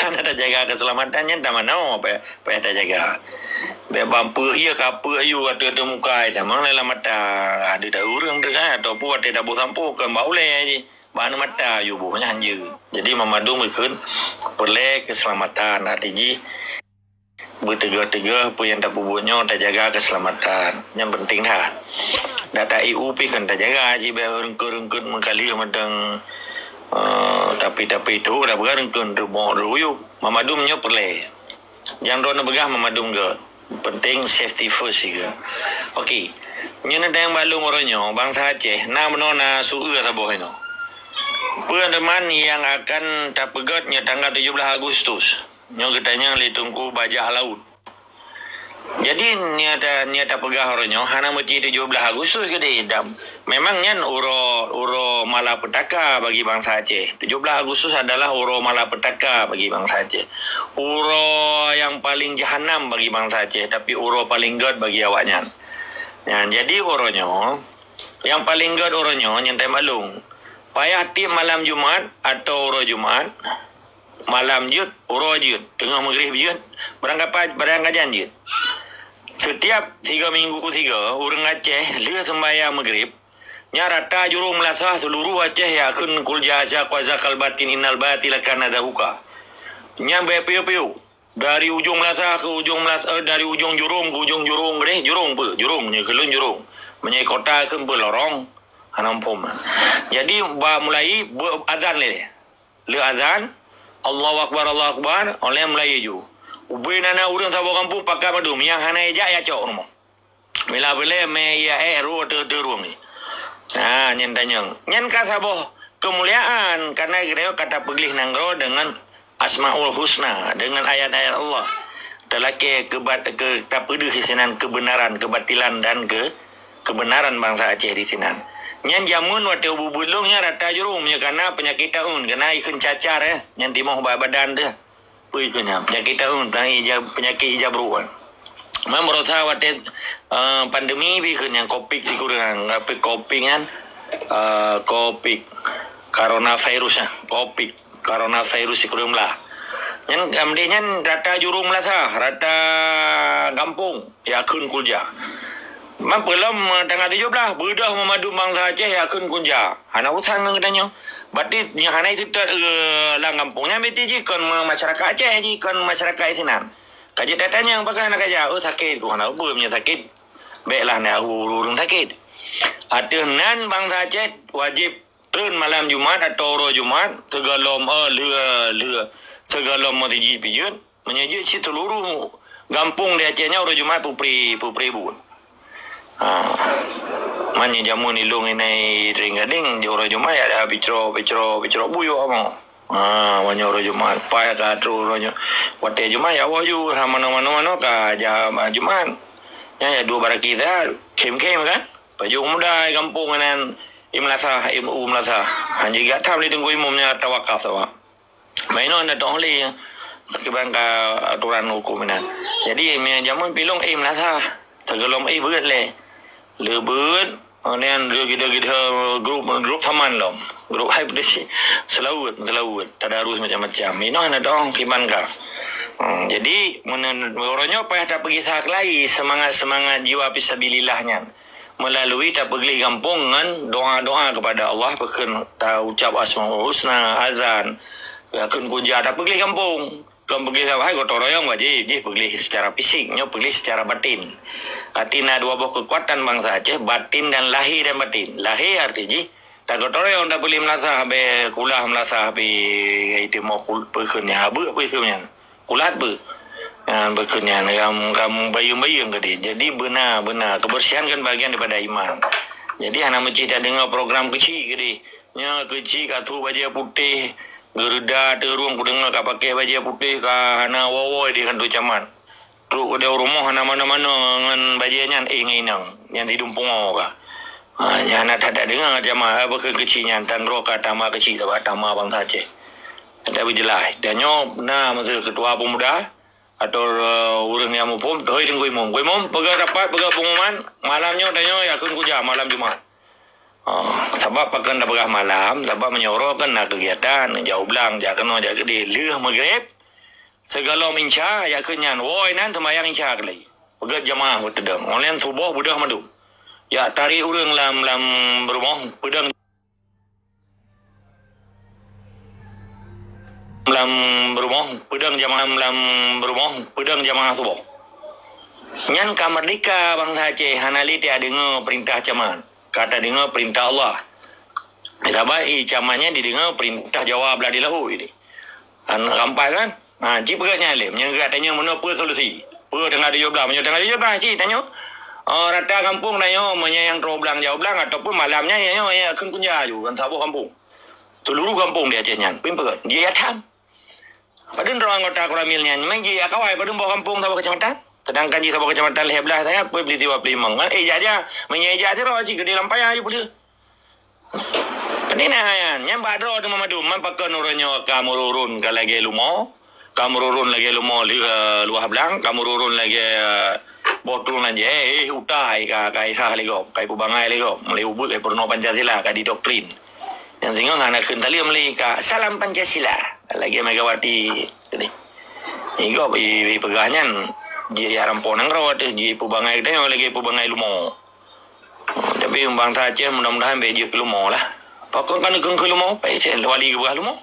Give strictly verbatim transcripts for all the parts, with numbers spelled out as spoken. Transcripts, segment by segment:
Hana tajaga keuseulamatan nyan tamanoe payah, payah tajaga. Bèk ban peue ié ka peue ayue ateueh-ateueh muka, tamong lam mata. Ada ureueng tu kan, ataupun watèe taboh sampôh kon bak ulèe jih. Bak aneuk mata ayue boh nyan hanjeuet. Jadi, mandum ikheun peureulèe keuseulamatan, arti jih beuteugoh-teugoh peue nyang tapeubuet nyoe tajaga keuseulamatan. Nyan peunteng that. Data I U pih kan tajaga cit, bèk reungkot-reungkot meukaleuh mantong, eh, tapi-tapi tu dah peugah reungkot reubok reuyup. Mandum nyoe peureulèe. Nyang droeneuh peugah mandum göt. Peunteng safety first sigoe. Okey. Nyoe na dayang balum uroe nyoe, bansa Aceh, na meunoe na su-eu saboh inoe. Peue teuma nyang akan tapeugöt nyoe tanggal tujoh belas Agustus. Nyoe geutanyong lé Teungku Bajah Laut. Jadi, nyoe ta-, nyoe tapeugah uroe nyoe, hana meuti tujoh belas Agustus keudéh. Dan memang nyan uroe, uroe malapetaka bagi bansa Aceh. Tujoh belas Agustus adalah uroe malapetaka bagi bansa Aceh. Uroe nyang paléng jahanam bagi bansa Aceh, tapi uroe paléng göt bagi awaknyan. Nyan, jadi uroe nyoe, nyang paléng göt uroe nyoe, nyan tamalum. Payah tiep malam Jumat atau uroe Jumat, malam jeuet, uroe jeuet, teungoh meugrib jeuet, barangkapat, barangkajan jeuet. Setiap tiga minggu tiga, ureueng Aceh lheueh seumbahyang meugrib, nyan rata jurông meulasah seuluruh Aceh yakheun qul jaa syahqu zakal batin innal batila kana zahuqa. Nyan bèk piôh-piôh. Dari ujong meulasah ke ujong meulasah, eh, dari ujong jurông ke ujong jurông keudéh, jurông peue? Jurông, nyoe keu lôn jurông. Meunyoe kota kheun peue lorong, hana muphom. Jadi, ba mulai beu-, azan lé. Lheueh azan, Allahu Akbar, Allahu Akbar, 'oh lheueh mulai ju. Ubé na na ureueng saboh gampông pakat mandum, nyang hana ijak ya cok rumoh. Bila boleh mé ya eh ru teu teu rumoh. Ha, nyan tanyong. Nyan ka saboh keumuliaan, karena geutanyoe ka tapeugleh nanggroe deungon Asmaul Husna, deungon ayat-ayat Allah. Talakée keubat-, ke, tapeudeuh sinan keubeunaran, keubatilan dan ke, keubeunaran bansa Aceh di sinan. Nyan jameun watée ubeubeulông nyan rata jurông, nyoe kana peunyakét taun, kana ikheun cacar, eh, nyan timoh bak badan teuh. Peue ikheun nyan? Peunyakét taun, peunyakét ija-, peunyakét ija brôk, eh. Man beurasa watée, eh, pandemi pih ikheun nyan, covid sikureueng, apa covid nyan? Eh, covid, coronavirus, eh, covid. Coronavirus sikureueng blah. Nyan, kemudian nyan rata jurông meulasah, rata gampông, yakheun qul jaa. Man peulom, eh, tanggal tujoh blah, beudôh mandum bansa Aceh yakheun qul jaa. Hana urusan ngon geutanyoe. Berarti nyang hana iseutôt, eh, lam gampông nyan berarti jih kon masyarakat Aceh jih, kon masyarakat sinan. Ka jeuet tatanyong pakon hana ka jak, oh sakét, ku hana ubeue meunyoe sakét. Bèklah na ureueng sakét. Ateueh nan bansa Aceh wajéb treun malam Jumat atau uroe Jumat, sigohlom, eh, lheueh, lheueh, sigohlom meuseujid pih jeuet. Meunyoe jeuet cit seuluruh gampông di Aceh nyoe uroe Jumat peupré, peupré buet. Ha. Man nyoe jameun ilông inai Tering Gadeng, di uroe Jumat ya ada picro, picro, picro buyuek amoe. Ha, meunyoe uroe Jumat, pai ka troh uroe Ju-, watée Jumat ya woe ju, ha, manoe-manoe ka ja-, Jumat. Nyan ya dua baraki that, khém-khém kan? Pajoh muda gampông nyan, i meulasah, i u meulasah. Hana jigat tham lé teungku imum nyan tawakaf sawa. Mainoe na toh lé, kiban ka aturan huköm inan. Jadi, meunyoe jameun pilông, eh, meulasah. Sigohlom, eh, beuet lé. Lé beuet, oh, nyan lé gida-gida grup, grup saman lom. Grup hai peudeshi. Seulaweuet, seulaweuet. Tadarus macam-macam. Inoe na toh kiban ka. Hmm, jadi, meunyoe uroe nyoe payah tapeugisa keulai seumangat-seumangat jiwa fisabilillah nyan. Meulalu tapeugleh gampông ngon doa-doa keupada Allah, peukheun taucab Asmaul Husna, azan, yakheun qul jaa, tapeugleh gampông. Kon peugleh hai gotong royong wajéb, jih peugleh seucara fisik, nyoe peugleh seucara batin. Arti na dua boh keukuatan bansa Aceh, batin dan lahé dan batin. Lahé arti jih tagotong royong, tapeugleh meulasah, bèk kulah meulasah pih, itu mau kul-, peukheun nyan, abeuk peukheun nyan. Kulat beuh. Nyan beukeunyan, kamu, kamu bayeueng-bayeueng keudéh. Jadi beuna, beuna, kebersihan kan bagian daripada iman. Jadi hana meucit tadeungoe program keuchik keudéh. Nyoe keuchik ka trok bajée putéh, geureuda teurung kudeungoe ka pakai bajée putéh, ka hana woe-woe di kantor camat. Trok keudéh rumoh hana manoe-manoe ngon bajée nyan, eh, ngon inong. Nyan sidum pungo ka. Ha, nyan hana that tadeungoe jamaah, beukeue keuchik nyan, tan droe ka tama keuchik, tama bansa Aceh. Tapi jeulaih. Dan nyoe na meuseue ketua pemuda atau, eh, ureueng nyang muphom, hoi Teungku Imum. Teungku Imum, peugah rapat, peugah pengumuman, malam nyoe tanyoe yakheun qul jaa malam Jumat. Oh, sabab pakon tapeugah malam, sabab meunyoe uroe kan na kegiatan, jak u blang, jak keunoe, jak keudéh, lheueh meugreb, Sigohlom insya, jak kheun nyan, woe nan seumayang insya keulai. Peugét jamaah beuteudong. Óh lheueh suboh beudôh mandum. Jak tarek ureuëng lam, lam rumoh, peudong lam rumoh, peudong jamaah lam rumoh, peudong jamaah suboh. Nyan ka merdeka bansa Aceh, hana lé tadeungoe peurintah camat. Ka tadeungoe peurintah Allah. Sabab i camat nyan dideungoe peurintah Jawa blah di laôt ini. Kan rampai kan? Ha, cit peugah nyan lé, meunyoe geujak tanyoe meunoe peue solusi. Peue tanggai tujoh blah, meunyoe tanggai tujoh blah cit tanyoe. Oh, rata kampung tanyoe, meunyoe nyang troh blang jaoh blang ataupun malam nyan tanyoe, ya, kheun kunja ju, kan saboh kampung. Seluruh kampung di Aceh nyan, pun peugah, dia ya tham. Padahai droe anggota Koramil nyan, memang jih ya kawai, padahai boh kampung saboh kecamatan. Sedangkan jih saboh kecamatan lhèe blah saja, pun beli tiwa peulimong. Eh, ijak dia, meunyoe ijak dia, roh cit, gede lam payah ju peuleueh. Peunah nyan, nyan bak droe teuma mandum, man pakon uroe nyoe ka meururun ka lagèe lumo, ka meururun lagèe lumo li-, eh, luwah blang, ka meururun lagèe, eh, boh trueng lanjée, eh, eh, utai ka, ka isah lé gob, ka ipeubangai lé gob, mulai ubeut ka ipeurunoe Pancasila, ka didoktrin. Nyang singoh hana kheun taleuem lé ka, "Salam Pancasila," lagèe Megawati tadi. I gob i, ipeugah nyan, jih ya rampo nanggroe teuh, jih ipeubangai geutanyoe lagèe ipeubangai lumo. Tapi bansa Aceh mudah-mudahan bèk jeuet keu lumo lah. Pakon ka neukheun keu lumo, pai cit wali geupeugah lumo.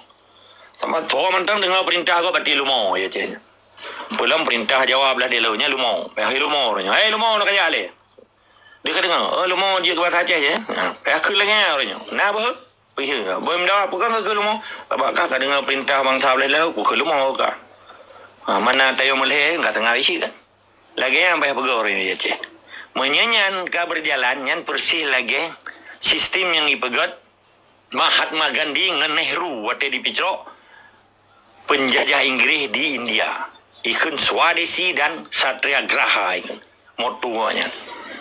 Sama tho mantong deungoe peurintah gob, berarti lumo ya Aceh. Peulom peurintah Jawa blah di laôt nyan lumo. Payah lumo uroe nyoe. Hai lumo, na kajak lé. Dia ka deungoe, oh, lumo jeuet keu bansa Aceh je. Ha, payah kheun lagèe nyan uroe nyoe. Na beuhe? Pih ya. Boh meudawa peue ka kheun lumo? Sabab ka, ka deungoe peurintah bansa blah di laôt, kheun lumo ka. Ha, mana tayong meulhèe, ka teungoh isi kan. Lagèe nyan payah peugah uroe nyoe ya Aceh. Meunyoe nyan ka berjalan, nyan persis lagèe sistem nyang ipeugét Mahatma Gandhi ngon Nehru watèe dipicrok penjajah Inggréh di India. Ikheun Swadeshi dan Satyagraha ikheun. Moto nyan.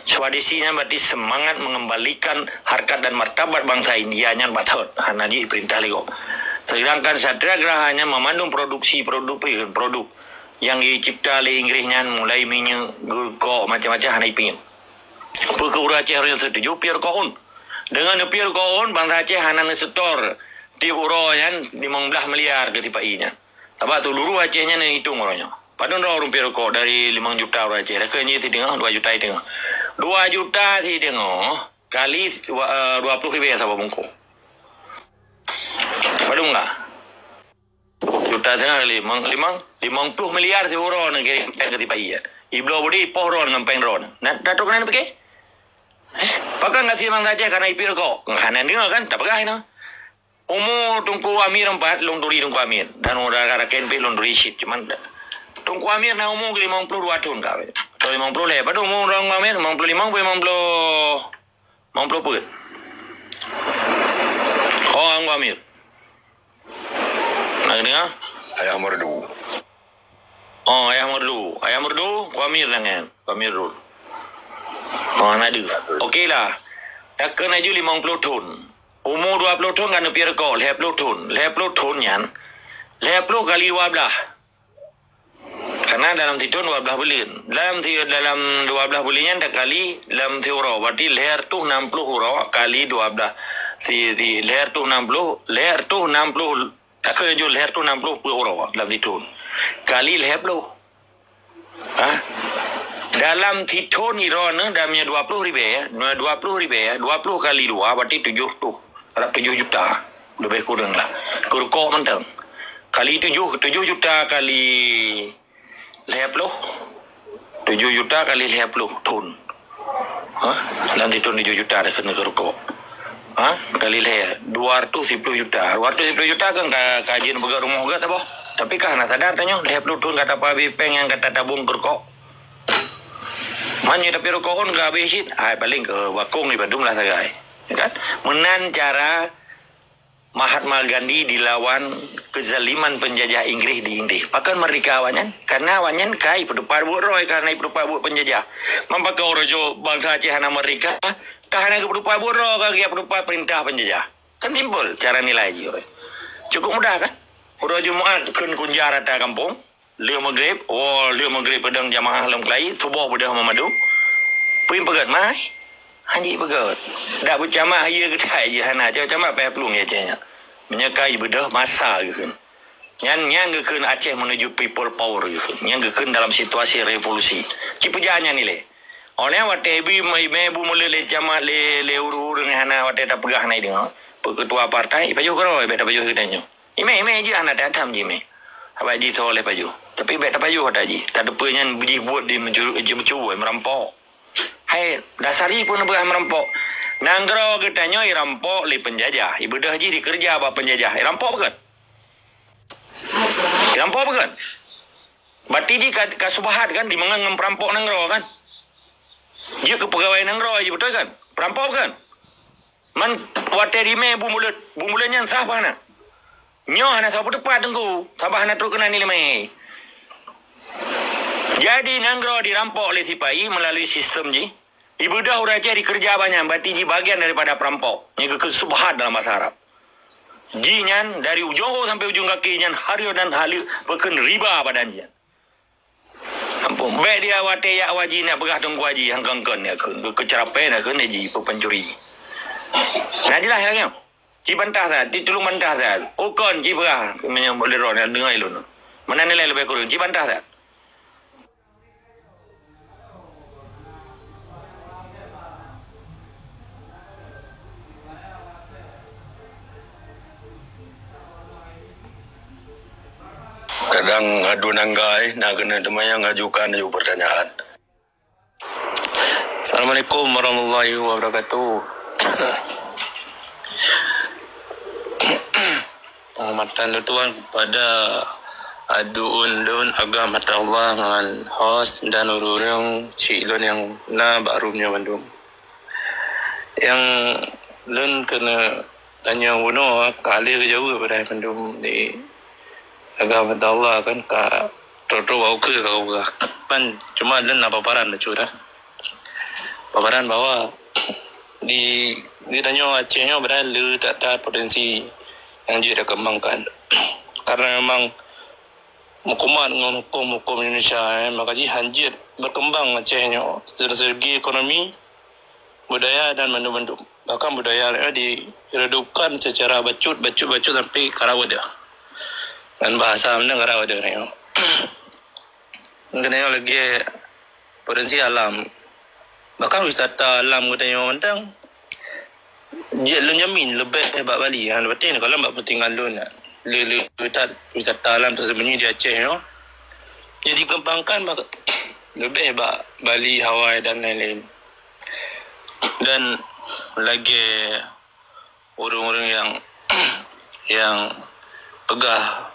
Swadeshi nyan berarti semangat mengembalikan harkat dan martabat bangsa India nyan bak thot. Hana jih peurintah lé gob. Sedangkan Satyagraha nyan memandung produksi produk, produk nyang jicipta lé Inggréh nyan, mulai minyeuk, rukok, macam-macam hana ipiep. Peue keu ureuëng Aceh ureuëng setuju piep rukok un. Deungon neupiep rukok un, bansa Aceh hana neusetor tiep uroe nyan limong blaih miliar keu tipa-i nyan. Sabab seuluruh Aceh nyan neuitong uroe nyoe. Padum droe ureuëng piep rukok dari limong juta ureuëng Aceh. Lakèe nyoe siteungoh, dua juta siteungoh. Dua juta siteungoh kali dua, eh, dua ploh ribèe saboh bungkôh. Padum ka? Juta siteungoh kali limong, limong, limong ploh miliar siuroe neukirém péng keu tipa-i. Ibloe budi ipoh droe ngon péng droe. Na, na trok keunan pike? Eh, pakon gaséh bansa Aceh ka na ipiep rukok? Hana deungoe kan? Tapeugah inoe. Umu Teungku Amir empat, lôn turi Teungku Amir. Dan ureuëng rakan pih lôn turi cit. Cuman, Teungku Amir na umu limong ploh dua thon ka. Atau limong ploh lhèe. Padum umu Teungku Amir? Limong ploh limong, limong ploh, limong ploh peuet. Oh, Teungku Amir. Na deungoe? Ayah Merdu. Oh, Ayah Merdu. Ayah Merdu, Teungku Amir nyan kan? Teungku Amirul. Oh, na deuh. Oke lah. Takheun laju limong ploh thon. Umu dua ploh thon ka neupiep rukok, lhèe ploh thon. Lhèe ploh thon nyan, lhèe ploh kali dua blaih. Karena dalam sithon dua blaih buleuen. Dalam si-, dalam dua blaih buleuen nyan takali dalam siuroe. Berarti lhèe reutôh nam ploh uroe kali dua blaih. Si, si, lhèe reutôh nam ploh, lhèe reutôh nam ploh Takheun laju lhèe reutôh nam ploh peuet uroe dalam sithon. Kali lhèe ploh. Ha? Dalam sithon droeneuh, dalam nyoe dua ploh ribèe, dua ploh ribèe, dua ploh kali dua, berarti tujoh reutôh. Rab tujoh juta. Leubeh kureueng lah. Keu rukok mantong. Kali tujoh, tujoh juta kali lhèe ploh, tujoh juta kali lhèe ploh thon. Ha? Dalam sithon tujoh juta dah keuneuk keu rukok. Ha? Kali lhèe, dua reutôh siploh juta. Dua reutôh siploh juta kan ka, ka jeuet peugöt rumoh geuh saboh. Tapi ka hana sadar tanyoe, lhèe ploh thon ka tapeuhabéh péng nyang ka tatabong keu rukok. Man nyoe tapi rukok pun ka habéh cit, ai paléng keu bakong di padum lah sagai. Ya kan? Meunan cara Mahatma Gandhi dilawan kezaliman penjajah Inggris di Inggris. Pakon merdeka awaknyan? Karena awaknyan ka ipeutupat buet droe, karena ipeutupat buet penjajah. Man pakon uroe nyoe bansa Aceh hana merdeka, ka hana geupeutupat buet droe, ka geupeutupat perintah penjajah. Kan simpel cara nilai jih. Cukup mudah kan? Uroe Jumat kheun kunja rata kampung. Lheueh Maghrib, woe lheueh Maghrib peudong jamaah lom keulayi, suboh beudôh meumadu. Peue peugöt mai? Hanjeuet peugöt. Dak beucamah ye geutai jih hana, cama payah plueng ye canya. Meunyoe kai beudôh masa geuh kheun. Nyan, nyan geukheun Aceh menuju people power geukheun. Nyan geukheun dalam situasi revolusi. Ci peujah nyan ilée. Oleh watée ibi, imé bu mulod lé camat, lé, lé ureuëng-ureuëng hana watée tapeugah hana ideungoe. Peu ketua partai, pajoh keudroe, bék tapajoh geutanyoe. Imé, imé jih hana tatam jih imé. Haba jitho lé pajoh. Tapi bék tapajoh ata jih. Tateupeue nyan jih buet di meucu-, meucuba, meurampok. Hai, dasar jih pun beurah meurampok. Nanggroe geutanyoe irampok lé peunjajah. Ibeudôh jih dikeureuja bak peunjajah. Irampok bukon? Irampok bukon? Berarti jih ka, ka subahat kan, dimangat ngon peurampok nanggroe kan? Jeuet keu peugawai nanggroe jih, beutôi kan? Peurampok bukon? Man watée dimé bu mulod, bu mulod nyan sah peu hana? Nyoe hana sapeue teupat Teungku, sabab hana trok keunan ileumé. Jadi nanggroe dirampok lé sipa-i meulalu sistem jih. Ibeudôh ureuëng Aceh dikeureuja bak nyan, berarti jih bagian daripada peurampok. Nyan geukheun subahat dalam bahasa Arab. Jih nyan dari ujong rhot sampai ujong gaki nyan hareuem dan haleue peukheun riba badan jih nyan. Ampôn, bék dia watée jak waji nak peugah Teungku Haji, hangkon-kon nak kheun, keu, keu ceurapée nak kheun Haji, peu pencuri. Nah, jeulaih lagée nyoe. Ci bantah that, ci tulông bantah that. Kon ci peugah, meunyoe boleh droe deungoe lôn. Meunan nilai leubeh kureueng, ci bantah that. Kadang adu nanggai, na keuneuk teuma nyang ajukan aju pertanyaan. Assalamualaikum warahmatullahi wabarakatuh. Penghormatan lôn tuan kepada aduan lôn agam mata Allah ngon host dan ureuëng-ureuëng cik lôn nyang na bak room nyoe bandum. Nyang lôn keuneuk tanyong bunoe ka lheueh geujaweueb padahai mandum di agam mata Allah kan ka trok-trok bak ukeue ka peugah. Kan cuma lôn na paparan bacut dah. Paparan bahwa di, di tanyoe Aceh nyoe padahai le that-that potensi nyang jeuet dikembangkan. Karena memang meukumat ngon huköm-huköm Indonesia, eh, maka jih hanjeuet berkembang Aceh nyoe dari segi ekonomi, budaya dan mandum-mandum. Bahkan budaya nyoe diredupkan secara bacut, bacut, bacut sampai ka rawot dia. Dan bahasa mana ka rawot dia nyoe. Kena lagi potensi alam. Bahkan wisata alam geutanyoe mantong jeuet lôn jamin leubeh bak Bali. Ha, berarti kalau bak peutinggai lôn, le, le, wisata, wisata alam tersembunyi di Aceh nyoe. Jadi kembangkan bak, leubeh bak Bali, Hawaii dan lain-lain. Dan lagi ureuëng-ureuëng nyang, nyang peugah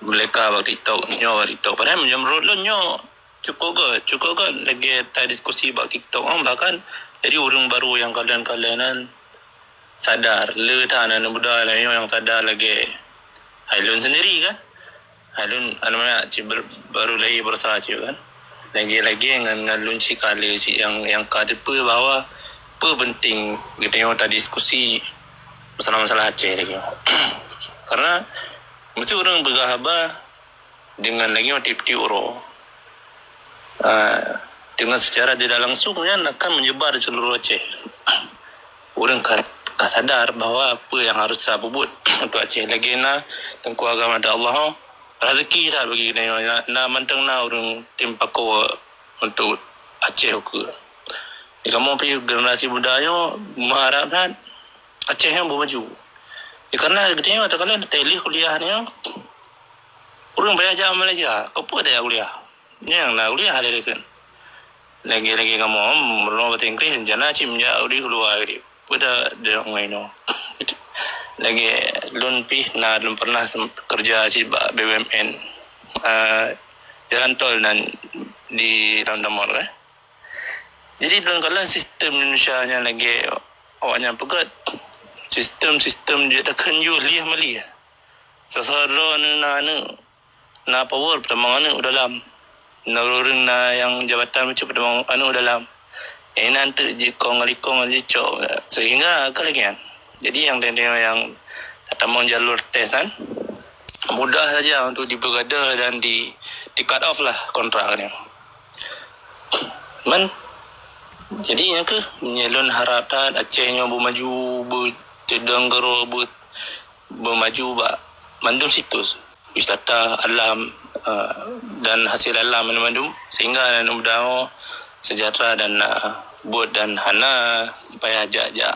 meuleka bak TikTok, nyoe bak TikTok. Padahai meunurot lôn nyoe cukup göt, cukup göt lagée tadiskusi bak TikTok, bahkan jadi ureuëng barô nyang kalian-kalian nyan sadar, le that aneuk muda laén nyoe nyang sadar lagée hai lôn sendiri kan. Hai lôn aneuk muda cit ber-, baru lahé baroesa cit kan. Lagée-lagée ngon, ngon lôn cit ka le cit nyang, nyang ka teupeue bahwa peue penting geutanyoe tadiskusi masalah-masalah Aceh lagée nyoe. Karena meusti ureuëng peugah haba dengan lagée nyoe tieb-tieb uroe. Ah, dengan secara tidak langsung nyan akan menyebar di seluruh Aceh. Ureuëng ka, ka sadar bahwa apa yang harus tapeubuet untuk Aceh. Lagée na Teungku agam mata Allah, rezeki that bagi geutanyoe. Na, na mantong na ureuëng tim pakoe untuk Aceh ukeue. Di kamoe pih generasi muda nyoe meuharap that Aceh nyoe beumaju. Ya, karena geutanyoe takalon taléh kuliah nyoe, ureuëng payah jak Malaysia, keupeue tajak kuliah? Nyang na kuliah lé kan. Lagi-lagi kamoe, hmm, meunurot bahasa Inggris, rencana cit meujak di luwa, di pada deungon inoe. Lagi lôn pih na lôn pernah sem-, kerja cit bak B U M N. Ah, jalan tol nan di Dalam Damar, eh. Jadi lôn kalon sistem Indonesia nyan lagi awak nyan peugöt. Sistem-sistem jeuet takheun yue lieh meulieh. Sasoe droeneuh na aneuk, na power peutamong aneuk u dalam. Na ureuëng na nyang jabatan bacut peutamong aneuk u dalam. Inan teuk jikong-likong jicok. Sehingga ka lagée nyan. Jadi nyang, nyang tatamong jalur tes nyan mudah saja untuk dipeugada dan di, di cut off lah kontrak nyan. Man, jadi nyang keuh meunyoe lôn harap that Aceh nyoe beumaju, beuteudong keudroe, beu-, beumaju bak mandum situs. wisata alam, eh, dan hasil alam mandum, sehingga na mudahan sejahtera dan, eh, buet dan hana payah jak-jak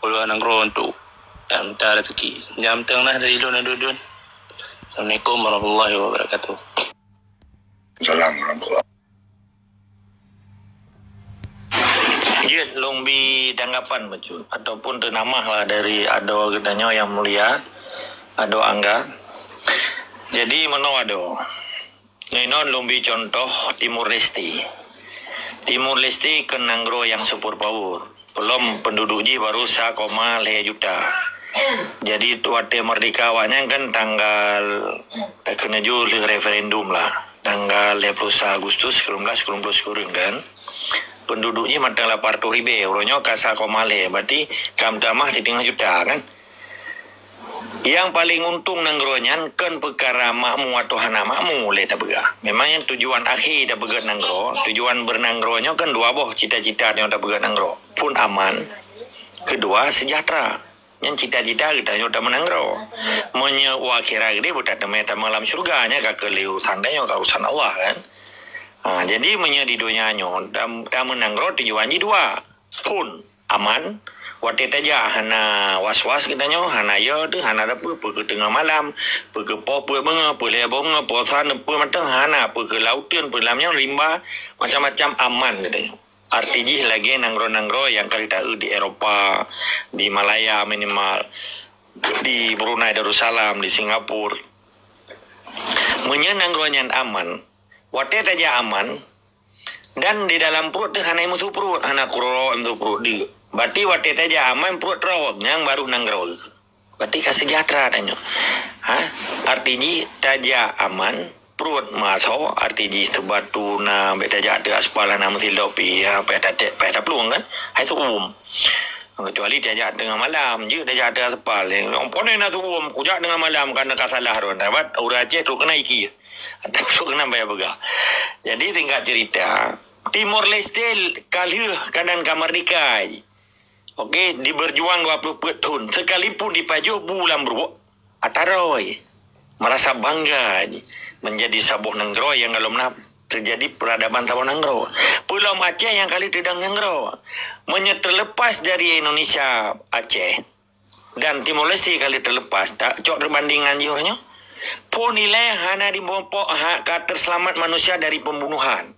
u luwa nanggroe untuk, eh, minta rezeki. Nyan mantong lah dari lôn, Adun. Assalamualaikum warahmatullahi wabarakatuh. Salam warahmatullahi. Jeuet lôn bi tanggapan bacut ataupun teunamah lah dari adoe geutanyoe nyang mulia, adoe Angga. Jadi meunoe adoe. Nyoe lôn bi contoh Timor Leste. Timor Leste kon nanggroe nyang super power. Peulom penduduk jih baru sa koma lhèe juta. Jadi watèe merdeka awaknyan kan tanggal, eh, keuneujeuh lheueh referendum lah. Tanggal lhèe ploh sa Agustus sikureueng blaih sikureueng ploh sikureueng kan. Penduduk jih mantong lapan reutôh ribèe, uroe nyoe ka sa koma lhèe, berarti ka meutamah siteungoh juta kan. Nyang paleng untông nanggroe nyan kon peukara makmu atawa hana makmu lé tapeugah. Memang nyang tujuan akhé tapeugah nanggroe, tujuan beunanggroe nyoe kan dua boh cita-cita nyang tapeugah nanggroe. Phôn aman, keudua sejahtera. Nyan cita-cita geutanyoe tameunanggroe. Meunyoe u akhirat geude beutateumeung tamong lam syeuruga, nyan ka keuh lé urusan tanyoe, ka urusan Allah kan. Ha, jadi meunyoe di donya nyoe tam-, tameunanggroe tujuan jih dua. Phôn aman, watèe tajak hana was-was geutanyoe, hana yo teuh, hana teupeu, peu keuh teungoh malam, peu keuh poh peuet beungoh, peu lhèe beungoh, poh sa, peu mantong hana, peu keuh lauteun, peu lam nyoe rimba, macam-macam aman geutanyoe. Arti jih lagèe nanggroe-nanggroe nyang ka lheueh taeu di Eropa, di Malaya minimal, di Brunei Darussalam, di Singapura. Meunyoe nanggroe nyan aman, watèe tajak aman, dan di dalam pruet teuh hana meusu pruet, hana keudroe meusu pruet di. Berarti watèe tajak aman pruet droe, nyan baru nanggroe. Berarti ka sejahtera tanyoe. Ha? Arti jih tajak aman, pruet meuasoe, arti jih teubatu na, bèk tajak ateueh aspal hana meusilop pih, ha, payah tatek, payah taplueng kan? Hai seuuem. Kecuali tajak teungoh malam, jeuet tajak ateueh aspal. Nyang pane na seuuem, kujak teungoh malam, ka na ka salah droe. Sabat ureueng Aceh trok keunan iki. Trok keunan payah peugah. Jadi singkat cerita, Timor Leste ka lheueh keunan ka merdeka. Oke, diberjuang dua puluh peuet thon, sekalipun dipajoh bu lam bruek, ata rhoi, merasa bangga menjadi saboh nanggroe nyang golom na terjadi peradaban saboh nanggroe. Peulom Aceh nyang ka lheueh teudong nanggroe. Meunyoe terlepas dari Indonesia, Aceh dan Timor Leste ka lheueh terlepas, tak cok perbandingan jih uroe nyoe. Phôn ilèe hana dimupok hak ka terseulamat manusia dari pembunuhan.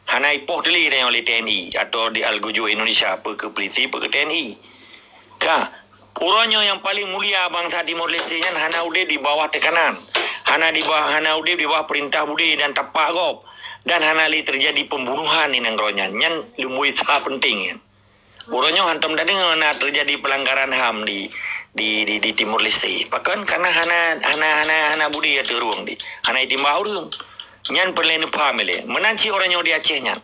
Hana ipoh teuh lé tanyoe lé T N I atau di Al-Gujur Indonesia, peu keuh polisi, peu keuh T N I. Ka, uroe nyoe nyang paleng mulia bansa Timor Leste nyan hana udép di bawah teukanan. Hana di ba-, hana udép di bawah peurintah beudé dan tapak gob. Dan hana lé teujadi peumbunohan di nanggroe nyan. Nyan lumbôi sa peunteng nyan. Uroe nyoe hantom tadeungoe na teujadi peulanggaran HAM di, di, di, di Timor Leste. Pakon? Karena hana, hana, hana, hana beudé ateueh rueng di. Hana itimbak ureueng. Nyan peureulèe neupaham ilèe. Meunan cit uroe nyoe di Aceh nyan.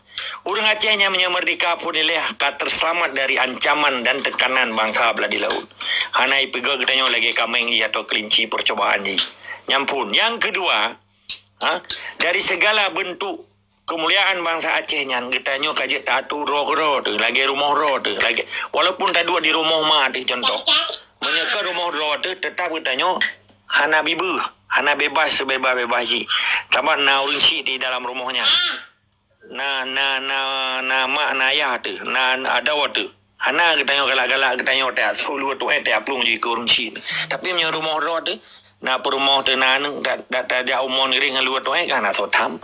Ureueng Aceh nyan meunyoe meurdeka phôn ilèe ka teuseulamat dari ancaman dan teukanan bansa blah di laôt. Hana ipeugöt geutanyoe lagèe kaméng jih atawa keulinci peucobaan jih. Nyan phôn. Nyang keudua, ha, dari segala beuntuk keumuliaan bansa Aceh nyan, geutanyoe ka jeuet taatô droe keudroe teuh, lagèe rumoh droe teuh, lagèe, walaupun taduek di rumoh ma teuh, contoh. Meunyoe ka rumoh droe teuh, teutap geutanyoe hana bibeuh, hana bebas seubebas-bebas jih. Sabab na ureueng chik di dalam rumoh nyan. Na, na, na, na mak, na ayah teuh, na, na adoe teuh. Hana geutanyoe galak-galak geutanyoe tajak suluek tu'en tajak plueng jih keu ureueng chik. Tapi meunyoe rumoh droe teuh, na peurumoh teuh, na aneuk, da-, da-, tajak umon geuring ngon luek tu'en ka hana soe tham.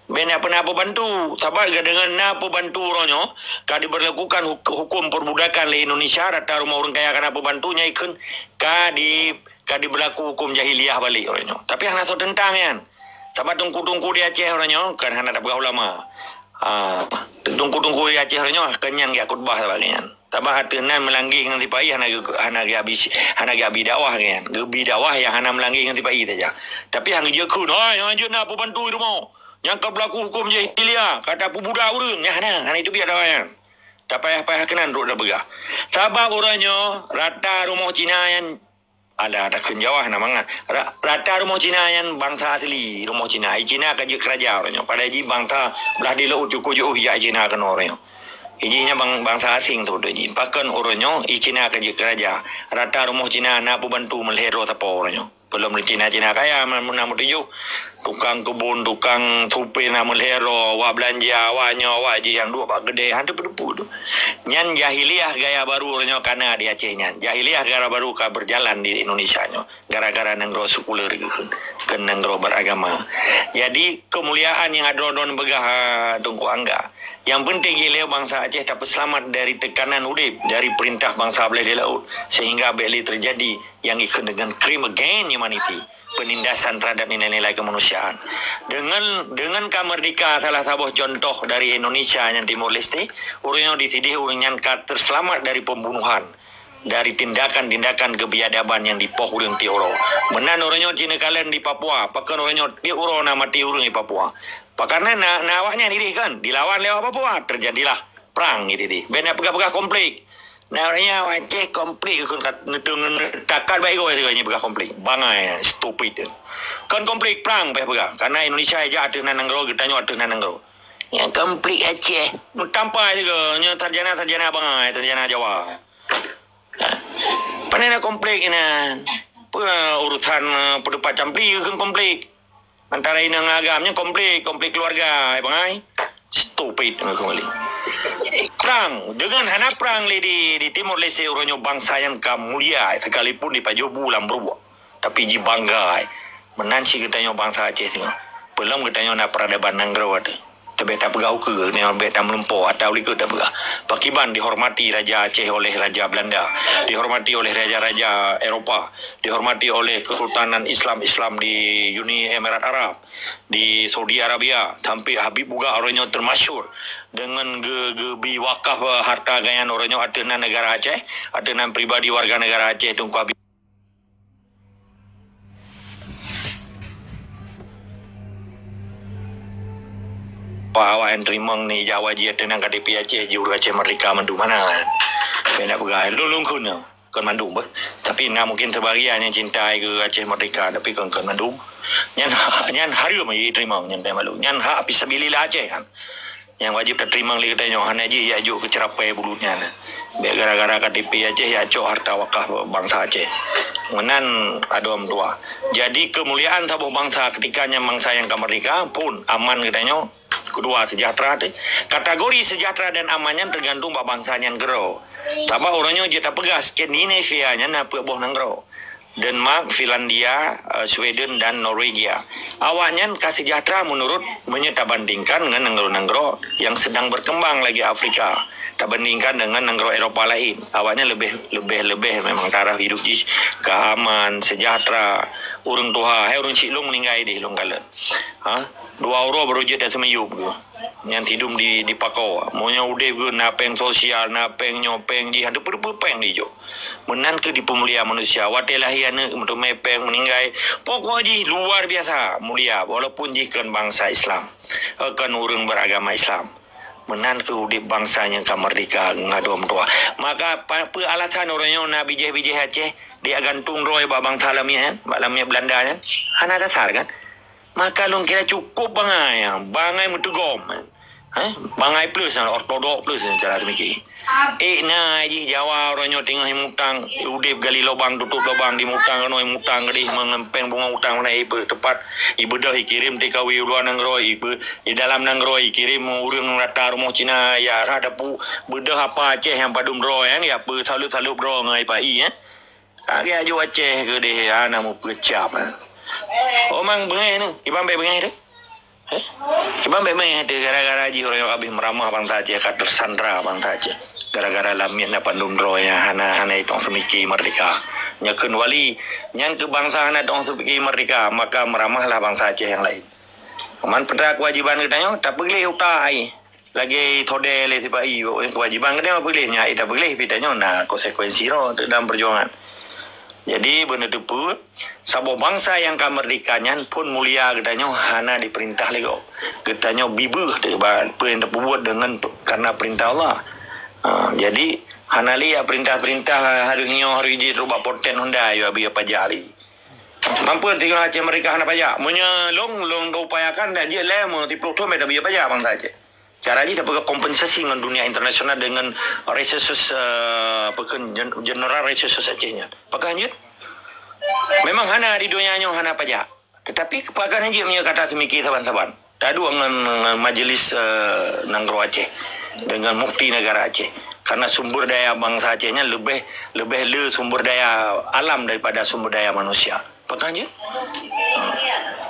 Bèk na peuna peubantu, sabab geudeungon na peubantu uroe nyoe ka diberlakukan huk-, huköm perbudakan lé Indonesia, rata rumoh ureueng kaya ka na peubantu, nyan ikheun ka di, ka diberlaku huköm jahiliyah balek uroe nyoe. Tapi hana soe teuntang nyan. Sabab teungku-teungku di Aceh uroe nyoe kan hana tapeugah ulama. Ah, teungku-teungku di Aceh uroe nyoe kan nyan geujak khutbah sabab nyan. Sabab ateueh nan meulanggeng ngon sipa-i hana geu-, hana geubi, hana geubi dakwah nyan. Geubi dakwah nyang hana meulanggeng ngon sipa-i saja. Tapi han geujeuet kheun, "Hai, han jeuet na peubantu di rumoh. Nyang ka beulaku huköm jahiliyah, ka tapeubudak ureueng." Nyan hana, hana iteubiet dakwah nyan. Tapayah-payah keunan rot tapeugah. Sabab uroe nyoe rata rumoh Cina nyan Ada, ada kheun Jawa na mangat. Ra-, rata rumoh Cina nyan bansa asli rumoh Cina. Ai Cina ka jeuet keuraja uroe nyoe. Padahai jih bansa blah di laôt jukôh jiôh jak Cina keunoe uroe nyoe. Jih nyan bang-, bansa asing teuh jih. Pakon uroe nyoe, i Cina ka jeuet keuraja. Rata rumoh Cina na peubantu meulhèe droe sapo uroe nyoe. Belom di Cina-Cina kaya, na meutujoh tukang keubon, tukang supir, na meulhèe droe, awak beulanja, awak nyoe, awak jih nyang duek bak keudè, han teupeu-teupeu tu. Nyan jahiliyah gaya baru uroe nyoe ka na di Aceh nyan. Jahiliyah gaya baru ka berjalan di Indonesia nyoe. Gara-gara nanggroe sekuler keu, keu nanggroe beragama. Jadi, kemuliaan nyang droeneuh peugah, ha, Teungku Angga. Nyang penting ilèe bansa Aceh tapeuseulamat dari tekanan udép, dari perintah bansa blah di laôt, sehingga bèk lé terjadi nyang ikheun dengan crime against humanity, penindasan terhadap nilai-nilai kemanusiaan. Dengan, dengan ka merdeka salah saboh contoh dari Indonesia nyan Timor Leste, ureueng nyoe disideh ureueng nyan ka terseulamat dari pembunuhan, dari tindakan-tindakan kebiadaban nyang dipoh ureueng tiep uroe. Meunan ureueng nyoe jineuk kalon di Papua, pakon ureueng nyoe tiep uroe na maté ureueng di Papua. Pakon na, na awaknyan ideh kan, dilawan lé awak Papua, terjadilah perang ideh. Bèk na peugah-peugah konflik. Na ureueng nyoe Aceh konflik keu takat baik goi sigoe nyoe peugah konflik. Bangai, stupid. Kon konflik, perang payah peugah. Karena Indonesia ija ateueh nan nanggroe, geutanyoe ateueh nan nanggroe. Nyang konflik Aceh, meutampa sigoe nyoe sarjana-sarjana bangai, sarjana Jawa. Ha? Pane na konflik inan. Peue urusan, eh, peudepat campli keu konflik. Antara inong agam nyoe konflik, konflik keluarga, eh, bangai. Stupid, eh, kembali. Perang, dengan hana perang lé di, di Timor Leste uroe nyoe bansa nyang ka mulia, sekalipun dipajoh bu lam bruek. Tapi jibangga, eh. Meunan cit geutanyoe bansa Aceh singoh. Peulom geutanyoe na peradaban nanggroe teuh. Tabek tapeugah ukeue, nyoe bèk tameulumpoe, ata ulikot tapeugah. Pakiban dihormati Raja Aceh oleh Raja Belanda, dihormati oleh raja-raja Eropa, dihormati oleh Kesultanan Islam-Islam di Uni Emirat Arab, di Saudi Arabia, sampai Habib Bugak uroe nyoe termasyhur dengan ge-, geubi wakaf, eh, harta kekayaan uroe nyoe ateueh nan negara Aceh, ateueh nan pribadi warga negara Aceh Teungku Habib. Pak awak nyang teurimong ni ijak wajib teuh nang K T P Aceh, juru Aceh Merdeka mandum hana. Bèk na peugah lôn lôn kheun nyoe, kon mandum beuh. Tapi na mungkin sebagian nyang cinta keu Aceh Merdeka, tapi kon kon mandum. Nyan ha-, nyan hareuem jiteurimong nyan pih malu. Nyan hak fisabilillah Aceh kan. Nyang wajib tateurimong lé geutanyoe, hana jih yak jok keu ceurapai bulut nyan. Bèk gara-gara K T P Aceh yak cok harta wakaf bansa Aceh. Meunan adoe meutuah. Jadi keumuliaan saboh bansa keutika nyan bansa nyang ka merdeka pun aman geutanyoe. Keudua, sejahtera teuh. Kategori sejahtera dan aman nyan teugantung bak bansa nyan keudroe. Sabab uroe nyoe jeuet tapeugah Skandinavia nyan na peuet boh nanggroe. Denmark, Finlandia, eh, Sweden dan Norwegia. Awaknyan ka sejahtera meunurot meunyoe tabandingkan ngon nanggroe-nanggroe nyang sedang berkembang lagèe Afrika, tabandingkan dengan nanggroe Eropa laén. Awaknyan leubeh, leubeh, leubeh memang taraf hidup jih ka aman, sejahtera. Ureueng tuha, hai ureueng chik lôn meuninggai deh lôn kalon. Ha? Dua uroe baru jeuet dak seumiyup geuh. Nyan sidum di, dipakoe. Meunyoe udép geuh na péng sosial, na péng nyoe, péng jih, ada peue-peue péng dijok. Meunan keuh dipeumulia manusia. Watèe lahé aneuk meuteumé péng meuninggai, pokok jih luar biasa mulia walaupun jih kon bansa Islam, eh, kon ureueng beragama Islam. Meunan keuh udép bansa nyang ka merdeka ngon adoe meutuah. Maka pa-, peue alasan uroe nyoe na bijéh-bijéh Aceh digantung droe bak bansa lamiet, bak lamiet Belanda nyan? Hana dasar kan? Maka lôn kira cukup bangai, bangai meuteugom. Eh, bangai plus, ortodok plus cara seumiké. Eh, na jih Jawa uroe nyoe teungoh mutang, udép gali lubang, tutup lubang, dimutang keunoe, mutang keudeh, meungon péng bunga utang na ipeu teupat, ibeudôh ikirém T K W u luwa nanggroe, ibe-, i dalam nanggroe ikirém ureueng rata rumoh Cina, ya rhah dapu, beudôh apa Aceh nyang padum droe, ya, ya peu salup-salup droe ngon ipa i, ya. Ka geujok Aceh keudeh hana meupeucap. Omang beungéh tu, kiban bèk beungéh tu. Eh? Kiban bèk beungéh tu gara-gara jih ureueng habéh meuramah bansa Aceh, ka teusandra bansa Aceh. Gara-gara lamiet na pandum droe nyang hana, hana itong seumiké merdeka. Nyoe kheun wali, nyan keu bansa hana itong seumiké merdeka, maka meuramahlah bansa Aceh nyang laén. Cuman peue kewajiban geutanyoe, tapeugleh utak ai. Lagèe thôdée lé sipa-i, kewajiban geutanyoe peugleh, nyan ita peugleh, pih tanyoe na konsekuensi droe dalam peujuangan. Jadi, beuneuteupeu, saboh bansa nyang ka merdeka nyan phon mulia geutanyoe hana dipeurintah lé gob. Geutanyoe bibeuh teuh bak peue nyang tapeubuet deungon pe-, karena peurintah Allah. Ha, jadi, hana lé peurintah-peurintah hareuh nyoe, hareuh jih trok bak poten honda, yo, abi pajak lé. Mampu tinggal Aceh merdeka hana pajak. Meunyoe lôn, lôn upayakan dak jeuet lé, meu siplôh thôn bèk tabiyeu pajak bansa Aceh. Cara jih tapeugah kompensasi ngon dunia internasional deungon resources, eh, apa kheun, gen-, general resources Aceh nyan. Pakon jeuet? Memang hana di donya nyoe hana pajak. Tetapi pakon jeuet meunyoe ka taseumiké saban-saban. Taduek ngon, ngon majlis, eh, nanggroe Aceh, dengan mufti negara Aceh. Karena sumber daya bangsa Aceh nyan leubeh, leubeh le sumber daya alam daripada sumber daya manusia. Pakon jeuet? Ha.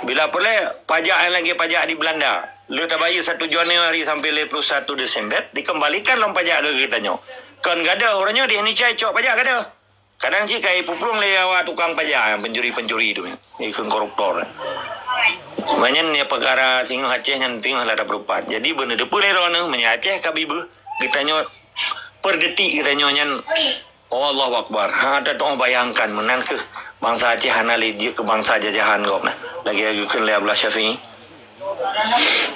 Bila peureulée pajak nyang lagée pajak di Belanda, le tabayeue satu Januari sampai lhée puluh satu Desember, dikembalikan lom pajak keu geutanyoe. Kon gadoh uroe nyoe di Indonesia icok pajak gadoh. Kadang cit ka ipuplueng lé awak tukang pajak nyang pencuri-pencuri tu, ikheun koruptor. Maknyan nyan peukara singoh Aceh nyan singoh lada peurupat. Jadi beuneudeue peue lé droeneuh meunyoe Aceh ka bibeuh, geutanyoe per detik geutanyoe nyan, oh, Allahu Akbar. Ha, ta teuh bayangkan meunan kheueh bansa Aceh hana lé jeuet keu bansa jajahan gob na. Lagée geukheun lé Abdullah Syafi'i.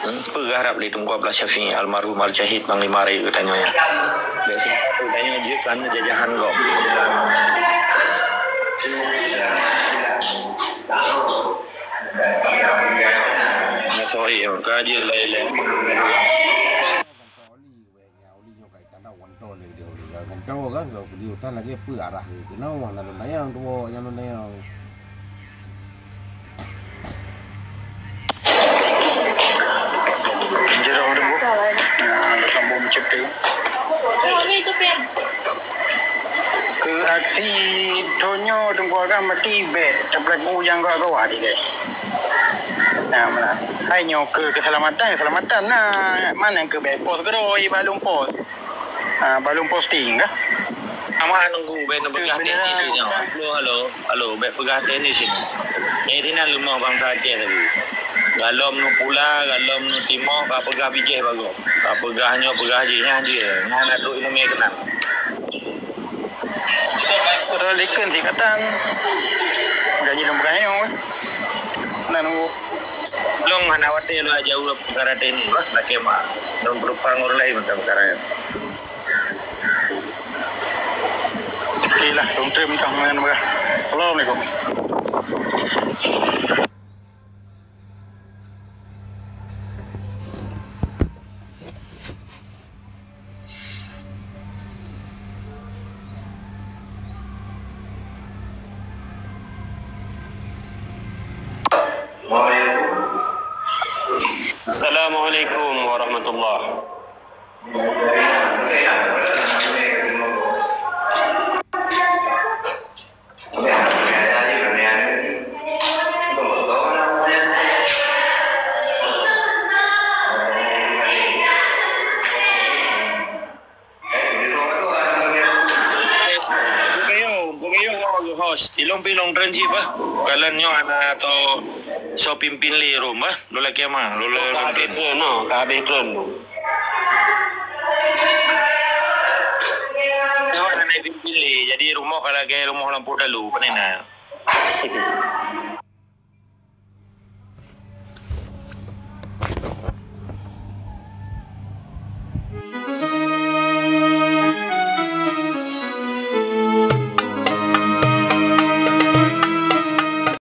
Hmm, peugah rab lé Teungku Abdullah Syafi'i, almarhum al-syahid Panglima Raya geutanyoe nyan. Bék seumakat geutanyoe jeuet keu jajahan gob. Nyan soe ka jeuet laén-laén. Oli nyoe ka itanda wontô lé di oli ka geutanyoe kan, kalau di utan lagée peue arah keunoe, na lôn tanyong tuwoe, nyan lôn tanyong. Jerong tu, bu. Nah, ada sambung macam tu. Keu aksi donya Teungku Agam mati bék tapeulaku nyang gawa-gawa di deh. Nah, mana? Hai nyoe keu keselamatan, keselamatan nah. Mana keu bék pos keudroe, balum pos. Ha, balum posting kah? Ama nunggu bék neupeugah teknis nyoe. Halo, halo, halo, bék peugah teknis nyoe. Nyoe sinan leumah bansa Aceh sabe. Galom nu pula, galom nu timoh, ka peugah bijéh bagoe. Ka peugah nyoe, peugah jih, nyan jih. Nyan na trok ileumé keunan. Padahal ikheun sikatan. Gaji lom peugah nyoe. Nah, nunggu. Long hana watée lôn jaweueb peukara teuh nyoe bah, lakée meuah. Lôn peureumpang ureuëng laén mantong peukara nyan. Oke lah, lôn trép mantong ngon peugah. Assalamualaikum. Assalamualaikum warahmatullahi. Bukayo, bukayo, host. Ilong pi long tren cit bah. Kalon nyoe hana tao soe pimpin lé rom bah. Lôn lakée meuah, lôn, lôn, ka habéh tren, no, ka habéh tren tu. Nyoe hana pimpin lé, jadi rumoh ka lagée rumoh lampôh dalu, pane na.